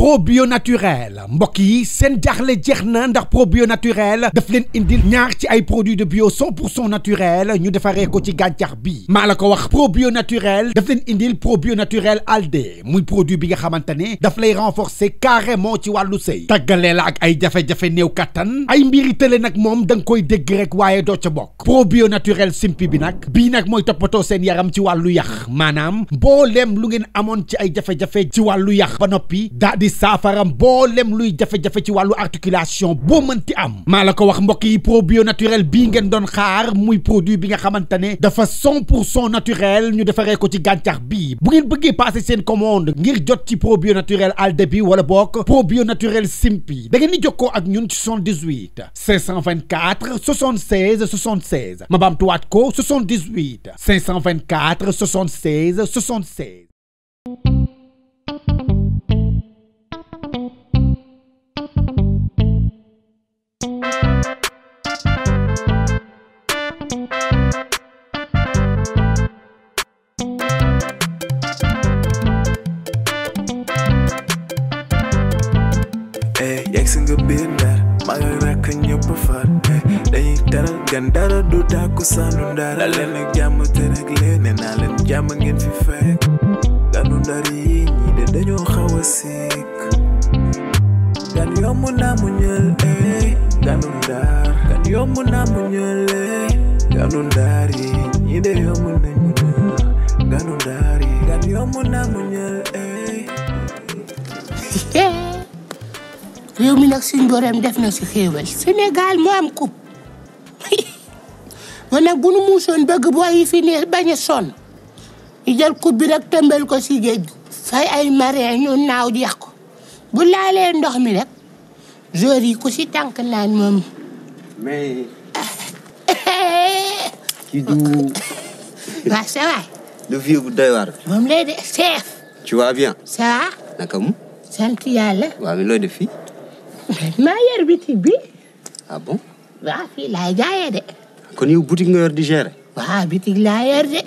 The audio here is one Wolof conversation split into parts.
probio naturel mbokk yi seen jaaxle jeex na ndax probio naturel daf leen indil ñaar ci ay produits de bio 100% naturel ñu defaree ko ci gàncax bi maa la ko wax probio naturel daf leen indil probio naturel alde muy produit bi nga xamante ne daf lay renforcer carrément ci wàllu sëy tàggalee la ak ay jafe-jafe néew kattan ay mbiri tële nag moom da nga koy dégg rek waaye doo ca bokk probio naturel simpi bi nag bii nag mooy toppatoo seen yaram ci wàllu yax maanaam mbooleem lu ngeen amoon ci ay jafe-jafe ci wàllu yax ba noppi daa di saafara mbooleem luy jafe-jafe ci wàllu articulation boo mënti am maa la ko wax mbokk yi probio naturel bii ngeen doon xaar muy produit bi nga xamante ne dafa 100% naturel ñu defaree ko ci gàncax bi bu ngeen bëggee passer seen commande ngir jot ci probio naturel alde bi wala bokk probio naturel simpi da ngeen di jokkoo ak ñun ci 78 524 76 76 ma baamtuwaat ko 78 524 76 76. Yegsi nga biir Ndar maa ngi rakk ñëpp far dañuy teral gan dara du tàkku sànnu Ndar leen ak jàmm te rek leen nee naa leen jàmm ngeen fi fekk ganu Ndar yi ñii de dañoo xaw a sikk gan yomb naa mu ñël ganu Ndar gan yomb naa mu ñël ganu Ndar yi ñii de yomb nañ mu ñël ganu Ndar yi gan yomb naa mu ñël réew mi nag suñ borom def na si xéewal Sénégal moo am coupe ba nag bu nu muusoon bëgg booy yi fi ne bañ a sonn ñu jël coupe bi rek tëmbal ko si géej fay ay marin ñu naaw jeex ko bu laalee ndox mi rek joueurs yi ku si tànk naan moom. mais. kii du. waaw ça va. le vieux bu doy waar. moom lay de chef. tu vas bien. ça va. naka mu. sant yàlla. waaw mais looy def fii. maa yor bitig bi. ah bon. waaw fii laay jaayee de. kon yow boutique nga yor di gérer. waaw bitig laa yor de.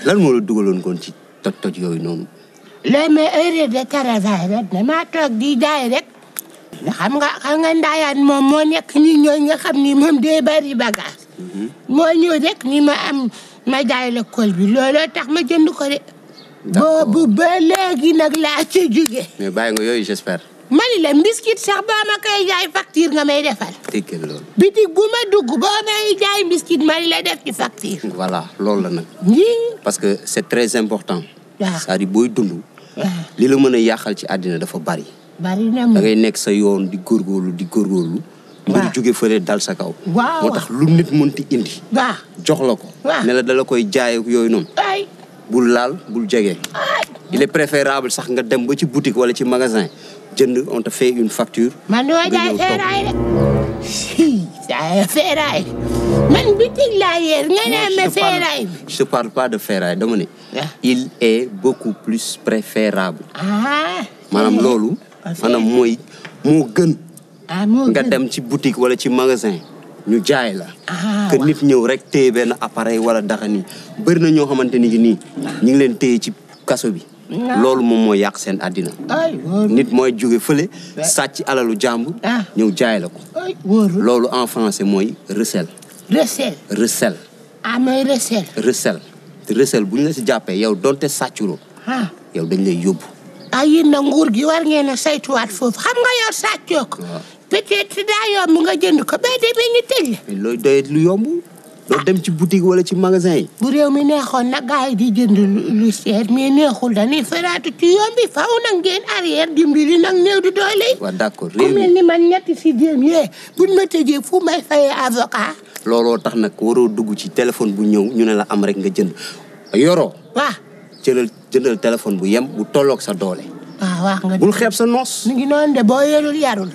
lan moo la dugaloon kon ci toj yooyu noonu. léegi mais heure de travail rek damaa toog di jaay rek. xam nga ndaayaan moom moo nekk ni ñooy nga xam ni moom dee bari bagage. moo ñëw rek ni ma jaay la kol bi looloo tax ma jënd ko de. boobu ba léegi nag laa ci jóge. mais bàyyi nga yooyu j'espère. mani la biscuit sax boo ma koy jaay facture nga may defal. dégg nga loolu. bitig bu ma dugg boo may jaay biscuit mani la def ci facture. voilà loolu la nag. parce que c'est très important. waaw c'est-à-dire booy dund. li la mën a yàqal ci àddina dafa bari. bari na da ngay nekk sa yoon di góorgóorlu. nga jóge fële dal sa kaw. waaw moo tax lu nit mënti indi. waaw jox la ko. ne la dala koy jaay ak yooyu noonu. bul laal bul jege. il est préférable sax nga dem ba ci boutique wala ci magasin jënd on te fait une facture. man doo jaay feeraay de. si jaay feeraay. man boutique laa yer nga ne ma feeraay. je te parle pas de feeraay dama ne. il est beaucoup plus préférable. maanaam loolu. maanaam mooy moo gën. nga dem ci boutique wala ci magasin. ñu jaay la. que nit ñëw rek téye benn appareil wala dara nii bëri na ñoo xamante ni nii ñu ngi leen téye ci kaso bi. loolu moom mooy yàq seen àddina. nit mooy jóge fële sàcc alalu jàmbur. ñëw jaay la ko. loolu en français mooy recel. recel. mooy recel. recel bu ñu la si jàppee yow donte sàccuroo. yow dañ lay yóbbu. yéen na nguur gi war ngeen a saytuwaat foofu xam nga yow sàccoo ko. peut-être daa yomb nga jënd ko ba demee ñu tëj la. looy doyet lu yomb. doo dem ci boutique wala ci magasin yi. bu réew mi neexoon nag gars yi di jënd lu seer mais neexul dañuy faraatu ci yoon bi faaw nag ngeen arrière dimbali nag néew du doole yi. waaw d'accord réew mi ku mel ni man ñetti si jéem yee buñ ma tëjee fu may fayee avocat. looloo tax nag waroo dugg ci téléphone bu ñëw ñu ne la am rek nga jënd yoroo. waaw. jëndal téléphone bu yem bu tolloog sa doole. waaw nga bul xeeb sa noos. mi ngi noonu de boo yorul yarul.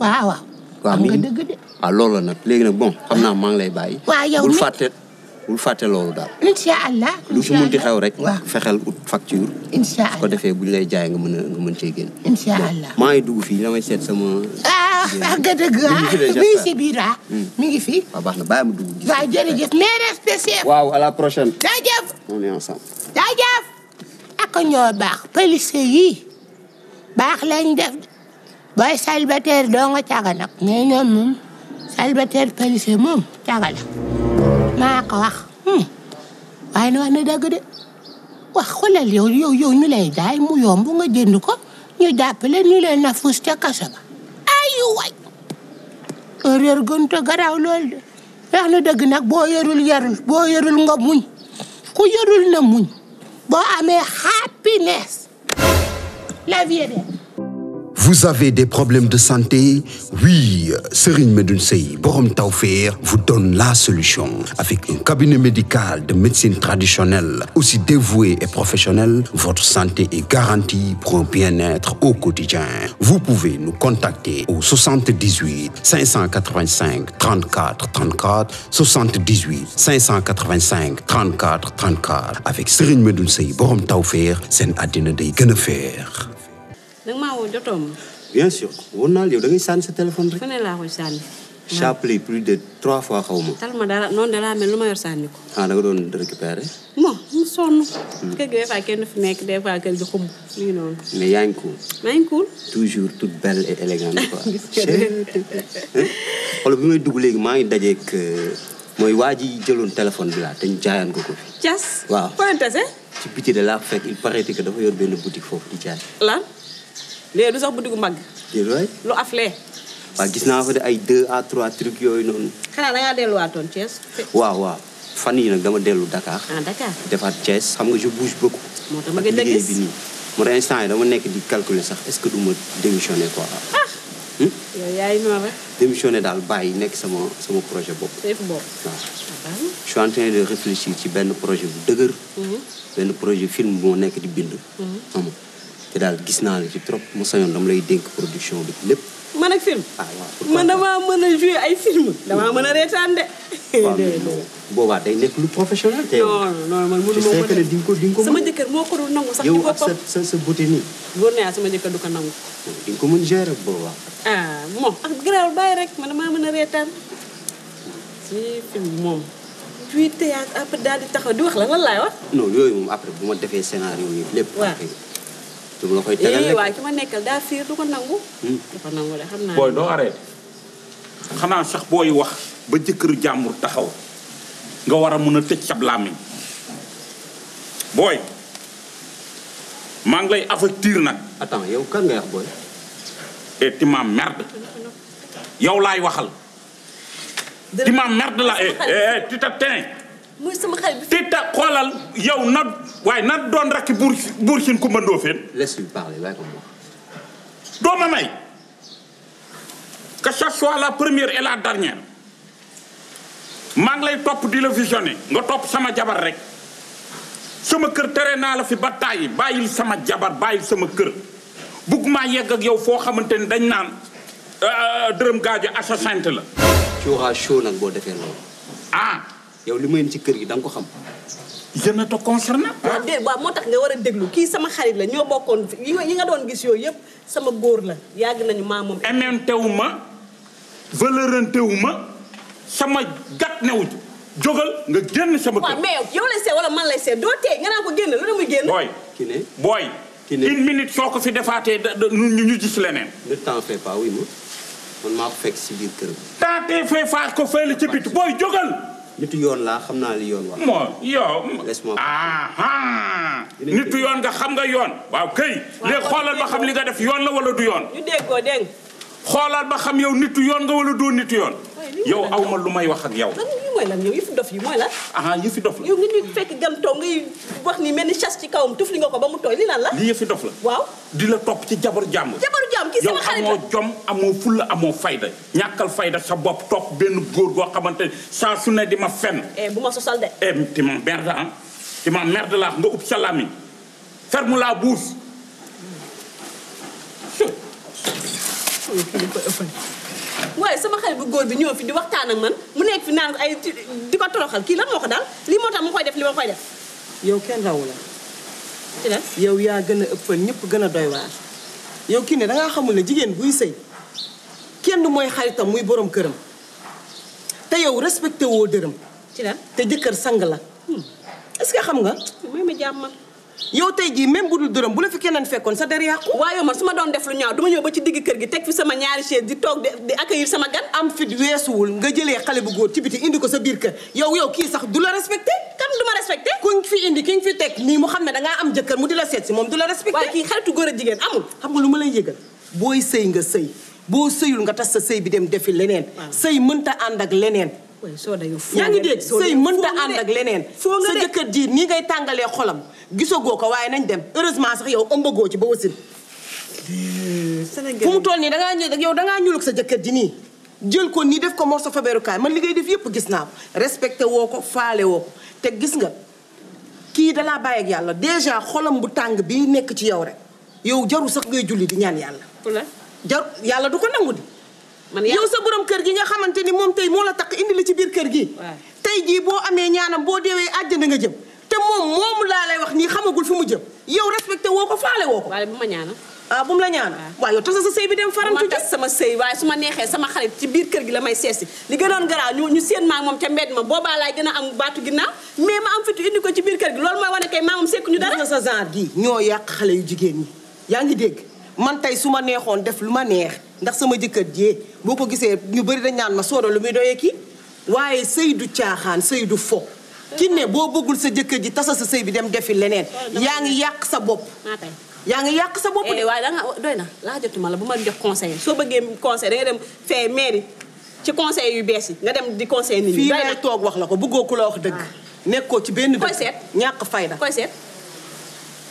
waaw. waaw nga dëgg de. waaw loolu la nag léegi nag bon xam naa maa ngi lay bàyyi. waaw yow bul fàtte loolu daal. incha allah. lu si munti xew rek. fexeel ut facture. incha allah su ko defee bu ñu lay jaay nga mën cee génn. incha allah maa ngi dugg fii damay seet sama. nga dëgg mi ngi si biir mi ngi fi. waaw baax na bàyyi ma dugg. waaw jërëjëf mais respect chef. waaw à la prochaine. jaajëf. on est ensemble. jaajëf. ak ñoo baax police yi baax lañ def booy célibataire doo nga caga nag mais ñoom moom célibataire policier moom caga la maa ko wax waaye na wax na dëgg de wax xoolal yow ñu lay jaay mu yomb nga jënd ko ñu jàppale ñu leen na fuus ca kaso ba ay waay erreur gën te garaaw lool de wax na dëgg nag boo yorul nga muñ ku yorul na muñ boo amee happiness la vie est belle. Vous avez des problèmes de santé? Oui, Serigne Medoune Sey, Borom Tawfekh, vous donne la solution. Avec un cabinet médical de médecine traditionnelle, aussi dévoué et professionnel, votre santé est garantie pour un bien-être au quotidien. Vous pouvez nous contacter au 78 585 34 34, 78 585 34 34. Avec Serigne Medoune Sey, Borom Tawfekh, seen àddina day gën a feex. danga maa woo jotoo ma. bien sûr woon naa yow da ngay sànni sa téléphone rek. fu ne laa koy sànni. j'ai appelé plus de 3 fois xaw ma. tal ma dara noonu da laa mel lu ma yor sànni ko. da nga doon récupérer. bon mu sonn. kër gi des fois kenn fi nekk des fois kër gi xumb lii noonu. mais yaa ngi cool. maa ngi cool. toujours toute belle et élégante quoi. xoolal bi may dugg léegi maa ngi dajeeg mooy waa ji jëloon téléphone bi laa te ñu jaayaan ko fi. Thiès. waaw foo leen tase. ci biti de la fekk il paraît que dafa yor benn boutique foofu di jaay. lan léegi du sax boutique mbagg. déedéet waay. lu aflee. waaw gis naa fa de ay 2 à 3 trucs yooyu noonu. xanaa da ngaa delluwaatoon Thiès. waaw fan yii nag dama dellu Dakar. Dakar. defaat Thiès xam nga je bouge beaucoup. moo tax ma gën a liggéey gis bi nii. moo tax instant yi dama nekk di calculer sax est-ce que du ma démissionner quoi. yow yaay noonu rek. démissionner daal bàyyi nekk sama projet bopp. safe bopp. waaw je suis en train de réfléchir ci benn projet bu dëgër. benn projet film bu ma nekk di bind. xam nga te daal gis naa la ci trop ma sañoon dama lay dénk production bi lépp. man ak film. waaw man damaa mën a jouer ay film. damaa mën a reetaan de. boobaa day nekk lu professionnel. te non man mënu ma ko di nga ko sama jëkkër moo ko dul nangu sax ci yow boppam. ak sa beauté nii. góor naa sama jëkkër du ko nangu. di nga ko mën gérer boobaa. moom ak garaawul bàyyi rek man damaa mën a reetaan. ci film moom. puis théâtre après daal di taxaw di wax lan laay wax. non yooyu moom après bu ma defee scénario yi lépp. waaw du la koy tegal rek. waaye ki ma nekkal daa fiir du ko nangu. du ko nangu de xam naa. booy doo arrêté xanaa sax booy wax ba jëkkëru jàmbur taxaw nga war a mën a tëj sab làmmiñ booy maa ngi lay avertir nag. attends yow kan nga wax booy. et tu m'emmerdes yow laay waxal. tu m'emmerdes la tu te tain. muy sama xarit bi. tu te xoolal yow na waaye na doon rakki buur sin ku mëndoo fen. laisse-lui parler waaye ko wax. doo ma may que ça soit la première et la dernière maa ngi lay topp di la visionner nga topp sama jabar rek sama kër tere naa la fi ba tàyyi bàyyil sama jabar bàyyil sama kër bugg maa yegg ak yow foo xamante ni dañ naan dërëm gaajo assassin la. tu auras chaud nag boo defee loolu. yow li may ci kër gi da nga ko xam. je ne te concerne pas. waaw moo tax nga war a déglu kii sama xarit la ñoo bokkoon yi nga doon gis yooyu yëpp sama góor la yàgg nañu maa moom. ementewu ma valeurantewu ma sama gat newu jógal nga génn sama kër. waaw mais yow lay seet wala man lay seet doo tee nga naan ko génn lu ne muy génn. booy une minute soo ko fi defaatee ñu gis leneen. ne t'en fais pas oui man maa ko fekk si biir kër gi. tantee fee faas ko fay la ci biti booy jógal. nitu yoon laa xam naa li yoon wax. yow. laisse-moi. nitu yoon nga xam nga yoon. waaw kay. léegi xoolal ba xam li nga def yoon la wala du yoon. ñu dégg ko dégg. xoolal ba xam yow nitu yoon nga wala doo nitu yoon. yow aw ma lu may wax ak yow. lan yi mooy lan yow yëfi dof yi mooy lan. yëfi dof la. yow nga ñuy fekk gan toog ngay wax ni mel ni chasse ci kawam tufli nga ko ba mu tooy li lan la. li yëfi dof la. waaw. di la topp ci jabaru jàmm. kii sama xarit la yow amoo jom amoo fulla amoo fayda ñàkkal fayda sa bopp topp benn góor goo xamante ne saa su ne di ma fenn. bu ma sosal de. ti ma merde ti ma merde la nga ub sa làmmiñ ferme la bouche. waaye sama xarit bu góor bi ñëw fi di waxtaan ak man mu nekk fi naan ko ay di ko toroxal kii lan moo ko daal lii moo tax mu koy def li ma koy def. yow kenn rawu la. ci la yow yaa gën a ëppal ñëpp gën a doy waar. yow kii ne dangaa xamul ne jigéen buy sëy kenn mooy xaritam muy borom këram te yow respecté woo dërëm. ci la te jëkkër sang la. est-ce que xam nga. mooy ma jàmm. yow tey jii même bu dul dërëm bu la fi keneen fekkoon sa der yàqu. waaye man su ma doon def lu ñaaw duma ñëw ba ci digg kër gi teg fi sama ñaari chaise di toog di accueillir sama gan. am fit weesuwul nga jëlee xale bu góor ci biti indi ko sa biir kër yow kii sax du la respecté. kam du ma respecté. kuñ fi indi ki nga fi teg nii mu xam ne dangaa am jëkkër mu di la seet si moom du la respecté. waaye kii xaritu góor a jigéen amul. xam nga lu ma lay yëgal booy sëy nga sëy boo sëyul nga tas sa sëy bi dem defi leneen. sëy mënta ànd ak leneen. yaa ngi dégg sëy mënta ànd ak leneen. sa jëkkër ji nii ngay tàngalee xolam gisagoo ko waaye nañ dem heureusement sax yow ëmbagoo ci ba wasin. fu mu toll nii dangaa ñuulug sa jëkkër ji nii jël ko nii def ko morso fabeerukaay man li ngay def yëpp gis naa ko respecté woo ko faale woo ko te gis nga kii dalaa bàyyi ak yàlla déjà xolam bu tàng bi nekk ci yow rek yow jaru sax ngay julli di ñaan yàlla. Yàlla du ko nangu di. yow sa borom kër gi nga xamante ni moom tey moo la takk indi la ci biir kër gi. tey jii boo amee ñaanam boo deewee àjjana nga jëm te moom laa lay wax nii xamagul fu mu jëm yow respecté woo ko faale woo ko. waaye bu ma ñaanal. bu mu la ñaanal. waaw yow tas sa sëy bi dem farantu tas sama sëy waaye su ma neexee sama xarit ci biir kër gi la may seesi li gënoon garaaw ñu seen maa moom ca mbedd ma boobaa laay gën a am baatu ginnaaw mais ma am fitu indi ko ci biir kër gi loolu mooy wane kay maa moom sekku ñu dara. gis nga sa genre gi ñoo yàq xale yu jigéen ñi yaa ngi dégg man tey su ma neexoon def lu ma neex ndax sama jëkkër jee boo ko gisee ñu bëri dañ naan ma soodo lu muy doyee kii waaye sëy du caaxaan sëy du fo ki ne boo bëggul sa jëkkër ji tasa sa sëy bi dem defi leneen yaa ngi yàq sa bopp yaa ngi yàq sa bopp de waaye danga doy na laa jotuma la bu ma jox conseil soo bëggee conseil da nga dem fee mairie ci conseil yu bees yi nga dem di conseil nit ñi fii lay toog wax la ko bëggoo ku la wax dëgg nekkoo ci benn koy seet ñàkk fayda koy seet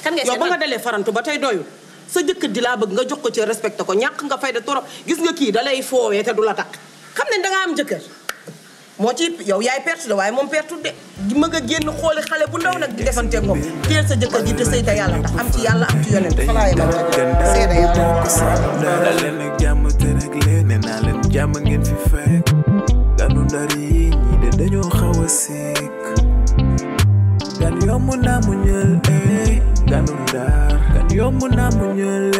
kan ngay seet yow ba nga dalee farantu ba tey doyul sa jëkkër ji laa bëgg nga jox ko ci respecté ko ñàkk nga fayda torop gis nga kii da lay foowee te du la takk xam ne dangaa am jëkkër moo ci yow yaay perte de waaye moom pertu de ma nga génn xooli xale bu ndaw nag di defanteeg moom teel sa jëkkër ji te sëy te yàlla tax am ci yàlla am ci yonent fa laa yemal seede yàlla leen ak jàmm te rek leen naa leen jàmm ngeen fi fekk ganu ndar yi ñi de dañoo xaw a sikk gan yomb naa mu ñël ganu ndar gan yomb naa mu ñël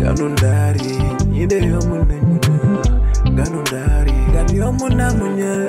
ganu ndar yi ñi de yomb nañu ganu ndar yi gan yomb naa mu ñël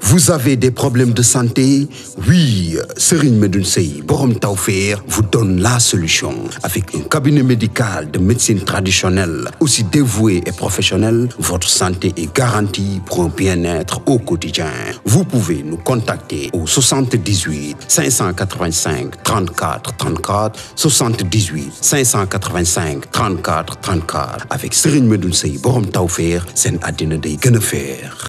Vous avez des problèmes de santé? Oui, Serigne Medoune Sey, borom Tawfekh, vous donne la solution. Avec un cabinet médical de médecine traditionnelle, aussi dévoué et professionnel, votre santé est garantie pour un bien-être au quotidien. Vous pouvez nous contacter au 78 585 34 34, 78 585 34 34. Avec Serigne Medoune Sey, borom Tawfekh, seen àddina day gën a feex.